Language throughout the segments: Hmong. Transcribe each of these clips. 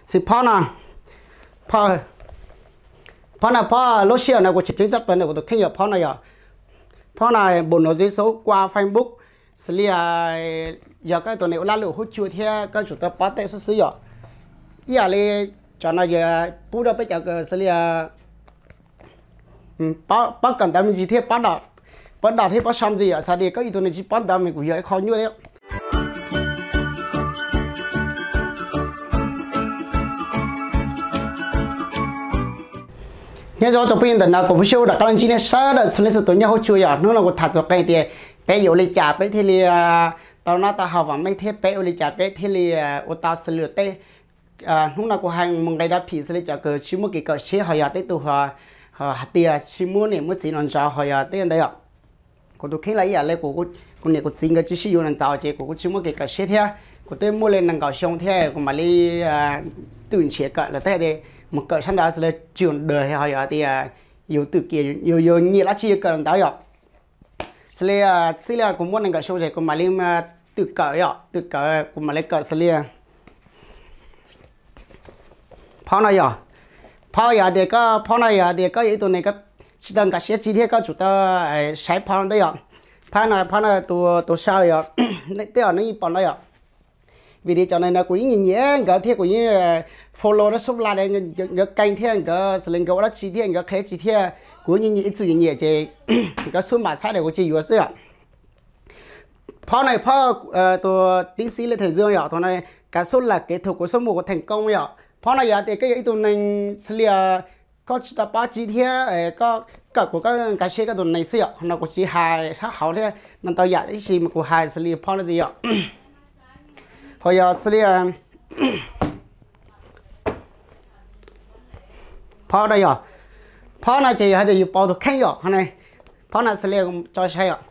Xws phob no, phob, phob no phob lub sij hawm no kuv tseem ceeb tshaj plaws ntawm kuv tus kheej yog phob no yog, phob no npus nov zib xub qua Facebook, xws li yog koj tus neeg ua laj lum hub cua thiab koj tsum tau pab tej xwb xwb yom. Ib yam li cov no yog pub rau peb cov kws xws li pab kawm ntawv me ntsis thiab pab, pab dom thiab pab sau ntxiv yom, xav tias koj ib tug neeg tsis pab ntawv mas kuv yog ib qho nyuaj thiab. Nyob zoo tsoom phooj ywg ntawm no, kuv Fwj Xyooj rov qab los ntsib nej sawv daws txhua leej txhua tus nyob hauv tshua yom. Hnub no kuv tham txog qee tias peb yuav ua li cas peb thiaj li tau noj tau haus vam meej thiab peb ua li cas peb thiaj li ua tau xws li tej. Hnub no kuv hais mus nqis rau phim xws li cov kws tsis muaj kev kawm siab ho yog tej tus hais tias tsis muaj niam muaj txiv no ntsoov ho yog tej ntawd yom. Kuv tus kheej los ib yam li kuv niam kuv txiv nkawd tsis sib yuav no ntxaus ces kuv kuj tsis muaj kev kawm siab thiab. Kuv twb muaj li nees nkaum xyoo thiab kuv mam li twm nrhiav kawm los tej tias mus kawm sab nraud xws li tsis yus daws ho yog tias yus twm kiag yus nyiam dab tsi yus kawm ntawd yom. Xws li txij li kuv muaj nees nkaum xyoo ces kuv mam li twm kawm yom, twm kawm kuv mam li kawm xws li phob no yom. Phob yog tias koj, phob no yog tias koj yog ib tug neeg tsis tau nkag siab tsi thiab koj tsum tau saib phob no ntawd yom. Phob no, phob no tus sau yog, tej zaum nej yeej pom no yom. Vim tias cov neeg no kuv yeej nyiam nyiam nkawd thiab kuv yeej follow rau sub like nkawd kênh thiab nkawd xws li nkawd ua dab tsi thiab nkawd qhia dab tsi thiab kuv yeej nyiam ib txwm nyiam nyiam ces nkawd xub npam xab tias kuv tsis yuav xwb yom. Phob no phob tus tiến sĩ Lê Thành Dương yom, tus no kav xub lam kev thum kuv xub mus kuv theem koob yom. Phob no yog tias koj yog ib tug neeg xws li koj tsis tau paub tsi thiab koj kawm kuv koj nkag siab koj tus neeg xwb yom. No kuv tsis hais sab hauv thiab no ntau yam ib si mas kuv hais xws li phob no tias yom. Ho yog xws li phob no yom, phob no ces yog hais tias yus pauv tus kheej yom. Phob no xws li tso saib yom,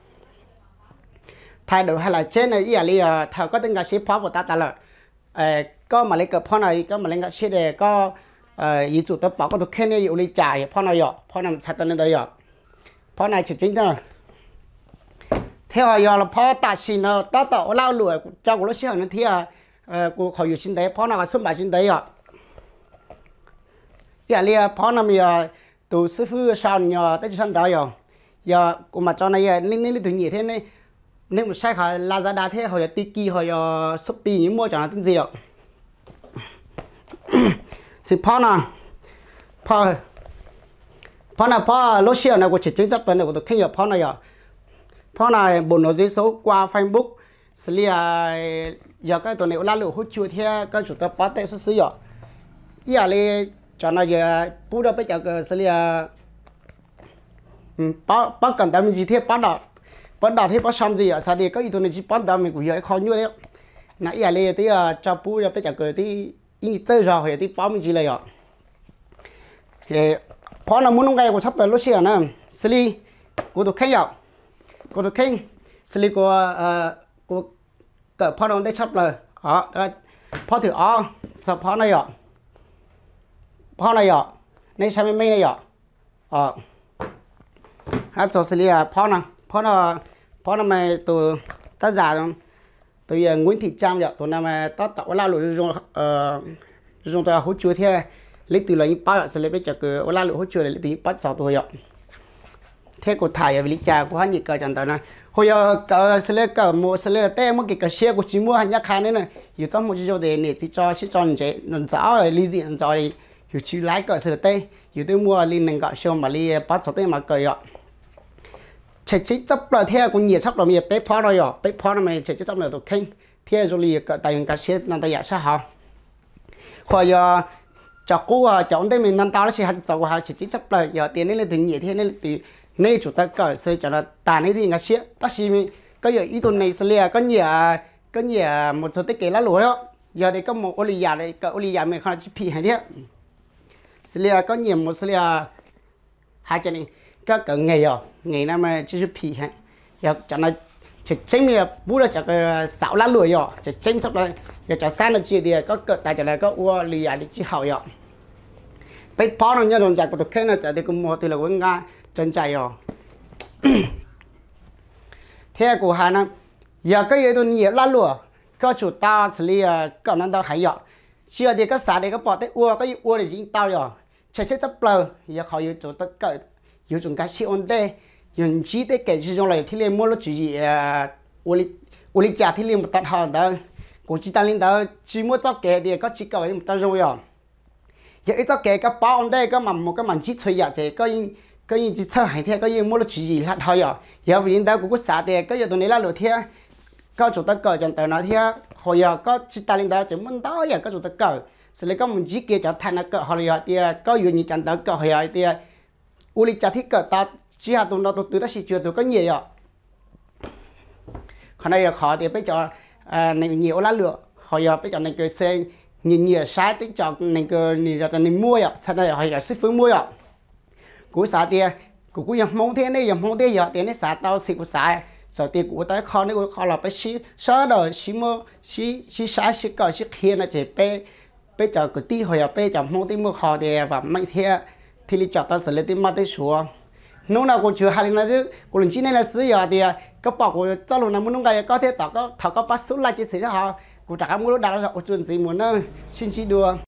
thái độ hay là chết no ib yam li thaum koj twb nkag siab phob puas tas tas lawm, koj mam li kawm phob no koj mam li nkag siab tias koj yuav tsum tau pom koj tus kheej ne yuav ua li cas yom. Phob no yom, phob no txhais tau li ntawd yom. Phob no tseem ceeb thiab ho yog los phob tam sim no tab tom ua laj ua luam tso kuv lub sij hawm no thiab kuv qhov yus tsis ntev phob no qhov xub npam tsis ntev yom. Ib yam li phob no mas yog tus xib fwb sau nyob teb chaws sab nraud yom. Yog kuv mam tso no yog nej leej twg nyiam thiab nej mus saib qhov Lazada thiab ho yog Tiki ho yog Shopee yeej muaj cov no twb ntxiv yom. Xws phob no, phob no phob lub sij hawm no kuv tseem ceeb tshaj plaws ntawm kuv tus kheej yog phob no yom. Phob no npus nov zib xub qua Facebook, xws li yog koj tus neeg ua laj lum hub cua thiab koj tsum tau pab tej xwb xwb yom. Ib yam li cov no yog pub rau peb cov kws xws li pab kawm ntawv me ntsis thiab pab dom, pab dom thiab pab sau ntxiv yom, xav tias koj ib tug neeg tsis pab ntawv mas kuv yog ib qho nyuaj thiab. No ib yam li twb tso pub rau peb cov kws twb ib txawj zog ho yog twb paub me ntsis lawm yom. Phob no muaj nuj nqe kuv tshaj plaws lub sij hawm na, xws li kuv tus kheej yom, kuv tus kheej, xws li kuv, kuv kawm phob no ntej tshaj plaws, phob thwm ob, txog phob no yom, phob no yom, nej saib meej meej no yom. Txog xws li phob no, phob no, phob no mas tus tác giả, tus yog Nguyễn Thị Trâm yom, tus no mas tab tom ua laj lum zoo rau hub cua thiab leej twg los yeej paub yom, xws li peb cov kws ua laj lum hub cua leej twg yeej paub txog tus yom. Thiab kuv tham yog vim li cas kuv ho nyiam kawm cov ntawd na, hu yog kawm xws li kawm mus xws li tej muaj kev kawm siab kuv tsis muaj hais ncaj qha ne na. Yus txoj hmoo tsis zoo ces niam txiv tso siab tso ntsev ntxov li zim ntxov li, yus tsis laib kawm xws li tej, yus twb muaj li nees nkaum xyoo mam li pab txog tej mas kawm yom. Tseem ceeb tshaj plaws thiab kuv nyiam tshaj plaws mas yog peb phob no yom, peb phob no mas tseem ceeb tshaj plaws tus kheej thiab zoo li yus kawm tas yus nkag siab no ntau yam sab hauv. Ho yog cov qub cov ua ntej me no ntau tab sis hais txog kuv hais tseem ceeb tshaj plaws yog tias nej leej twg nyiam thiab nej leej twg, nej tsum tau kawm xws li cov no tas nej thiaj nkag siab. Tab sis koj yog ib tug neeg xws li koj nyiam, koj nyiam mus txog tej kev laj luam, yog tias koj mus ua li yam kawm ua li yam mas qhov no tsis phim heev thiab. Xws li koj nyiam mus xws li hais tias koj kawm nge yom, nge no mas tsis tshua phim heev. Yog cov no tseem ceeb yog pub rau cov xav ua laj luam yom, tseem ceeb tshaj plaws. Yog cov xab no tsis tias koj kawm tas cov no koj ua li yam li tsis haum yom. Peb phob no nyob zoo ntawm kuv tus kheej no txawm tias kuv mus qhov twg los kuv nqa tso ntsais yom. Thiab kuv hais no, yog koj yog ib tug nyiam laj luam, koj tsum tau xws li kawm no ntau heev yom. Tsis yog tias koj xav tias koj pom tej ua koj yeej ua li yeej tau yom. Tshaib tshaib tshaj plaws yog qhov yuav tsum tau kawm, yuav tsum nkag siab ua ntej, yog ntsib tej kev tsis zoo los yog thiaj li muaj lub tswv yim ua li cas thiaj li mus tau dhau ntawd. Kuv tsis tas li ntawd, tsis muaj txoj kev tias koj tsis kawm mus tau zoo yom. Yog ib txoj kev koj paub ua ntej koj mam mus koj mam ntsib txhua yam ces koj yeej tsis txhawj heev thiab koj yeej muaj lub tswv yim hla dhau yom. Yog vim li ntawd kuv kuj xav tias koj yog tus neeg lag luam thiab, koj tsum tau kawm cov ntawv no thiab, hos yog koj tsis tas li ntawd ces muaj ntau yam koj tsum tau kawm. Xws li koj mus ntsib kiag cov thaj no kawm hos yog tias koj yuav nyiam cov ntawv kawm hos yog tias ua li cas thiaj kawm tau, tsis hais tus no tus twg tab sis tsuas tus koj nyiam yom. Qhov no yog qhov tias peb cov neeg nyiam ua lag luam hos yog peb cov neeg kws nyiam nyiam saib tej cov neeg kws nws yog cov neeg muaj yom, txhais tau yog hos yog xib fwb muaj yom. Kuv xav tias kuv kuj yog Hmoob thiab nej yog Hmoob thiab, yog tias nej xav tau xim kuv xav, txawm tias kuv ua tau ib qho nej ua ib qho los peb sawv daws sib saib sib kawm sib qhia no ces peb cov kwv tij hos yog peb cov Hmoob twb muaj qhov tias vam meej thiab thiaj li tsom tau xws li tej maj tej suav. Hnub no kuv tsuas hais li no xwb, kuv los ntsib nej no xwb, yog tias koj pom kuv txoj lus no muaj hnub nqa yog koj thiab tom koj thov koj pab xub like chia sẻ thiab hos kuv rov qab muab lub dag los ua txuas ntxiv mus na. Sib ntsib dua.